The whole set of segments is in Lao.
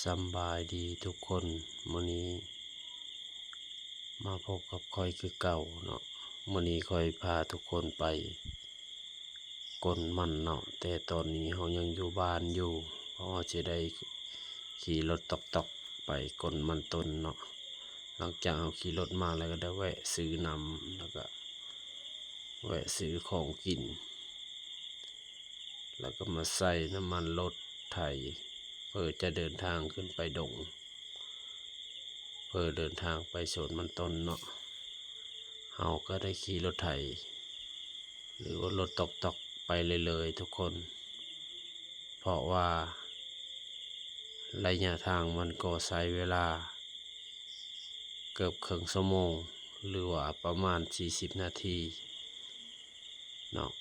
ສຳບາຍດີທຸກຄົນ, ມື້ນີ້ມາພົບກັບຂ້ອຍຄືເກົ່າເນາະ. ມື້ນີ້ຂ້ອຍພາທຸກຄົນໄປກົນມັນເນາະ, ແຕ່ຕອນນີ້ເຮົາຍັງຢູ່ບ້ານຢູ່ ເພາະວ່າຊິໄດ້ຂີ່ລົດຕອກໆໄປກົນມັນຕົ້ນເນາະ. ຫຼັງຈາກເຮົາຂີ່ລົດມາແລ້ວກໍໄດ້ແວະຊື້ນ້ຳ ແລ້ວກໍແວະຊື້ຂອງກິນ ແລ້ວກໍມາໃສ່ນ້ຳມັນລົດໄຖ ເພື່ອຈະເດີນທາງຂຶ້ນໄປດົງ ເພື່ອເດີນທາງໄປສວນມັນຕົ້ນເນາະ. ເຮົາກໍໄດ້ຂີ່ລົດໄຖ ຫຼືວ່າລົດຕອກໆໄປເລື້ອຍໆທຸກຄົນ ເພາະວ່າໄລຍະທາງມັນກໍໃຊ້ເວລາເກືອບເຄິ່ງຊົ່ວໂມງ ຫຼືວ່າປະມານສີ່ສິບນາທີເນາະ.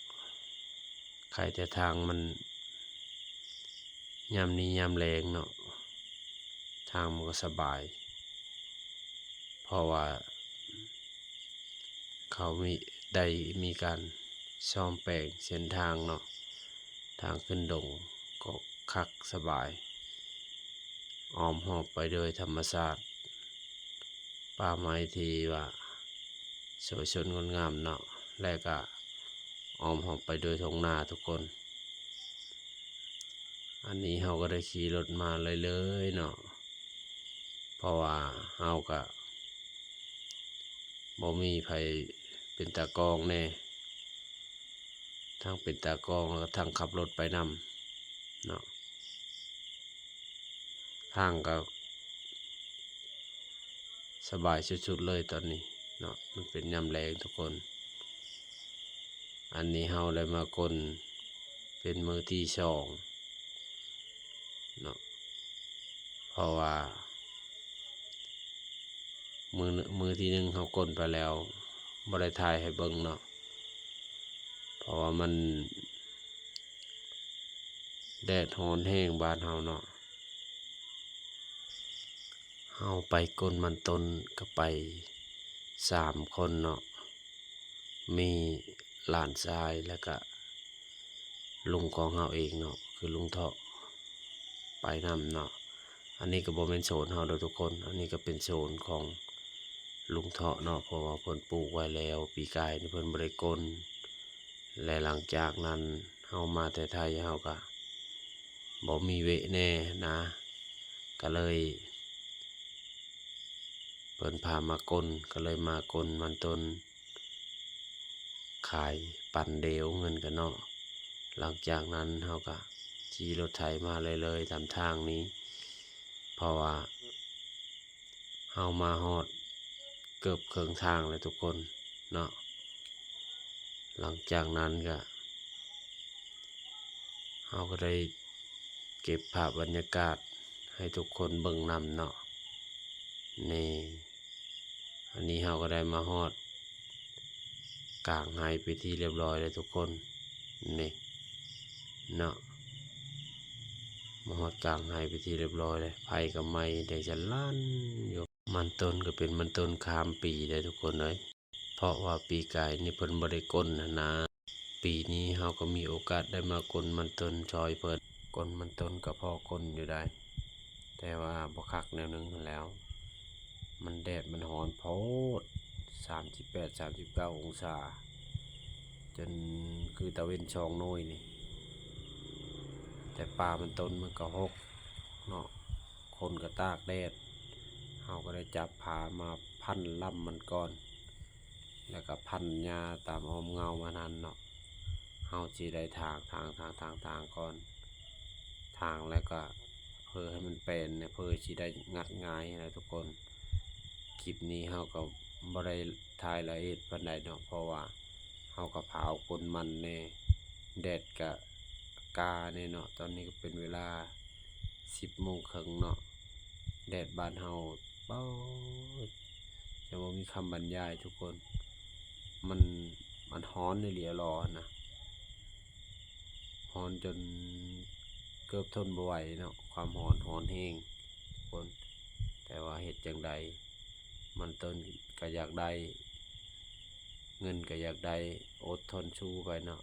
ໄຄແຕ່ທາງມັນ ຍາມນີ້ຍາມແລງເນາະ ທາງມັນກໍສະບາຍ ເພາະວ່າເຂົາມີ ໄດ້ມີການສ້ອມແປງເສັ້ນທາງເນາະ. ທາງຂຶ້ນດົງກໍຄັກສະບາຍ ອ້ອມຮອບໄປໂດຍທຳມະຊາດ ປ່າໄມ້ທີ່ວ່າສວຍສົດງົດງາມເນາະ ແລະກະອ້ອມຮອບໄປໂດຍທົ່ງນາທຸກຄົນ. ອັນນີ້ເຮົາກໍໄດ້ຂີ່ລົດມາເລື້ອຍໆເນາະ ເພາະວ່າເຮົາກະບໍ່ມີໃຜເປັນຕາກ້ອງແດ່ ທັງເປັນຕາກ້ອງ ແລ້ວກໍທັງຂັບລົດໄປນຳເນາະ. ທາງກໍສະບາຍສຸດໆເລີຍຕອນນີ້ເນາະ, ມັນເປັນຍາມແລງທຸກຄົນ. ອັນນີ້ເຮົາໄດ້ມາກົນເປັນມື້ທີສອງເນາະ ເພາະວ່າ ມື້ ມື້ທີໜຶ່ງເຮົາກົນໄປແລ້ວ ບໍ່ໄດ້ຖ່າຍໃຫ້ເບິ່ງເນາະ ເພາະວ່າມັນແດດຮ້ອນແຮງບ້ານເຮົາເນາະ. ເຮົາໄປກົນມັນຕົ້ນກໍໄປສາມຄົນເນາະ ມີຫຼານຊາຍ ແລ້ວກະລຸງຂອງເຮົາເອງເນາະ ຄືລຸງເທາະ ໄປນຳເນາະ. ອັນນີ້ກໍບໍ່ແມ່ນສວນເຮົາເດີທຸກຄົນ, ອັນນີ້ກໍເປັນສວນຂອງລຸງເທາະເນາະ ເພາະວ່າເພິ່ນປູກໄວ້ແລ້ວ ປີກາຍນີ້ເພິ່ນບໍ່ໄດ້ກົນ ແລະ ຫຼັງຈາກນັ້ນເຮົາມາແຕ່ໄທ ເຮົາກໍບໍ່ມີເວະແດ່ນະ ກໍເລີຍ ເພິ່ນພາມາກົນ ກໍເລີຍມາກົນມັນຕົ້ນ ຂາຍປັນດຽວເງິນກັນເນາະ. ຫຼັງຈາກນັ້ນເຮົາກະຂີ່ລົດໄຖມາເລື້ອຍໆຕາມທາງນີ້ ເພາະວ່າເຮົາມາຮອດເກືອບເຄິ່ງທາງແລ້ວທຸກຄົນເນາະ. ຫຼັງຈາກນັ້ນກະ ເຮົາກໍໄດ້ເກັບພາບບັນຍາກາດໃຫ້ທຸກຄົນເບິ່ງນຳເນາະ. ນີ້ ອັນນີ້ເຮົາກໍໄດ້ມາຮອດກາງໄຮ່ເປັນທີ່ລຽບຮ້ອຍແລ້ວທຸກຄົນ ນີ້ເນາະ, ມາຮອດກາງໄຮ່ເປັນທີ່ລຽບຮ້ອຍແລ້ວ. ໄຟກໍໄໝ້ແດງສະລັ່ນຢູ່. ມັນຕົ້ນກໍເປັນມັນຕົ້ນຂ້າມປີເດ້ທຸກຄົນເອີຍ. ເພາະວ່າປີກາຍນີ້ເພິ່ນບໍ່ໄດ້ກົນຫັ້ນນາ, ປີນີ້ເຮົາກໍມີໂອກາດໄດ້ມາກົນມັນຕົ້ນຊ່ອຍເພິ່ນ. ກົນມັນຕົ້ນກໍພໍກົນຢູ່ໃດ໋ ແຕ່ວ່າບໍ່ຄັກແນວໜຶ່ງຫັ້ນແຫຼ້ວ, ມັນແດດມັນຮ້ອນໂພດ ສາມສິບແປດ ສາມສິບເກົ້າອົງສາ ຈົນຄືຕາເວັນຊ່ອງໜ້ອຍນີ້, ແຕ່ປ່າມັນຕົ້ນມັນກໍຮົກເນາະ. ຄົນກໍຕາກແດດ, ເຮົາກໍໄດ້ຈັບຜ້າມາພັນລຳມັນກ່ອນ ແລ້ວກໍພັນຫຍ້າຕາມອ້ອມເຫງົ້າມັນຫັ້ນເນາະ. ເຮົາຊິໄດ້ຖາງ ຖາງ ຖາງ ຖາງ ຖາງກ່ອນ, ຖາງແລ້ວກໍເພື່ອໃຫ້ມັນແປນ ເພື່ອຊິໄດ້ງັດງ່າຍນະທຸກຄົນ. ຄລິບນີ້ເຮົາກໍບໍ່ໄດ້ຖ່າຍລະອຽດປານໃດເນາະ ເພາະວ່າເຮົາກໍພາວກົນມັນແດ່ ແດດກະ ກາແນ່ເນາະ. ຕອນນີ້ກໍເປັນເວລາສິບໂມງເຄິ່ງເນາະ, ແດດບ້ານເຮົາ ປາດ ຈະບໍ່ມີຄຳບັນຍາຍທຸກຄົນ, ມັນ ມັນຮ້ອນອີ່ຫຼີຫຼໍນະ, ຮ້ອນຈົນເກືອບທົນບໍ່ໄຫວເນາະ, ຄວາມຮ້ອນ ຮ້ອນແຮງທຸກຄົນ. ແຕ່ວ່າເຮັດຈັ່ງໃດ ມັນຕົ້ນກໍຢາກໄດ້ ເງິນກໍຢາກໄດ້, ອົດທົນສູ້ໄປເນາະ.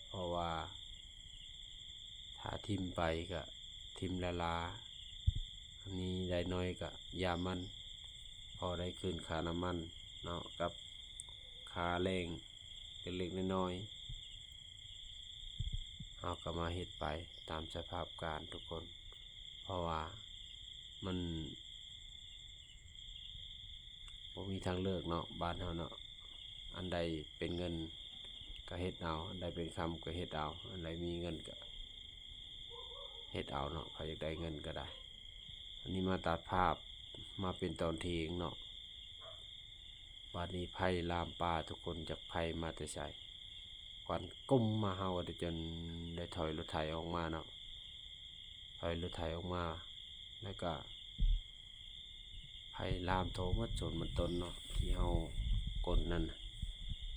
ເພາະວ່າຖ້າຖິ້ມໄປກໍຖິ້ມລ້າ ມີໄດ້ໜ້ອຍກະຢ່າມັນ ພໍໄດ້ຄືນຄ່ານ້ຳມັນເນາະ ກັບຄ່າແຮງເລັກໆນ້ອຍໆ ເຮົາກະມາເຮັດໄປຕາມສະພາບການທຸກຄົນ ເພາະວ່າມັນ ບໍ່ມີທາງເລືອກເນາະ ບ້ານເຮົາເນາະ ອັນໃດເປັນເງິນກະເຮັດເອົາ ອັນໃດເປັນຄຳກະເຮັດເອົາ ອັນໃດມີເງິນກະເຮັດເອົາເນາະ ໃຜຢາກໄດ້ເງິນກະໄດ້. ອັນນີ້ມາຕັດພາບມາເປັນຕອນທ່ຽງເນາະ ບາດນີ້ໄຟລາມປ່າທຸກຄົນ ຈັກໄຟມາແຕ່ໃສ ຄວັນກຸ້ມມາ ເຮົາໄດ້ຈົນໄດ້ຖອຍລົດໄຖອອກມາເນາະ ຖອຍລົດໄຖອອກມາ ແລ້ວກະໄຟລາມທົ່ວໝົດສວນມັນຕົ້ນເນາະ ທີ່ເຮົາກົນນັ້ນນະ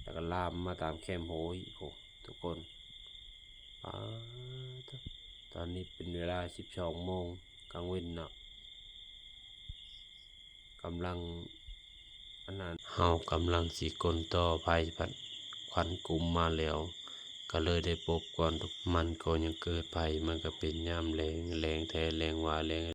ແລ້ວກະລາມມາຕາມແຄມຫ້ວຍພຸ້ນທຸກຄົນ. ປາດໂທ້ ຕອນນີ້ເປັນເວລາສິບສອງໂມງກາງເວັນເນາະ ກຳລັງ ອັນນັ້ນ ເຮົາກຳລັງຊິກົນຕໍ່ ໄຟພັດຄວັນກຸ້ມມາແລ້ວ ກະເລີຍໄດ້ປົບກ່ອນ. ມັນກໍຍັງເກີດໄຟ ມັນກະເປັນຍາມແລງ ແລງແທ້ແລງວ່າ ແລງ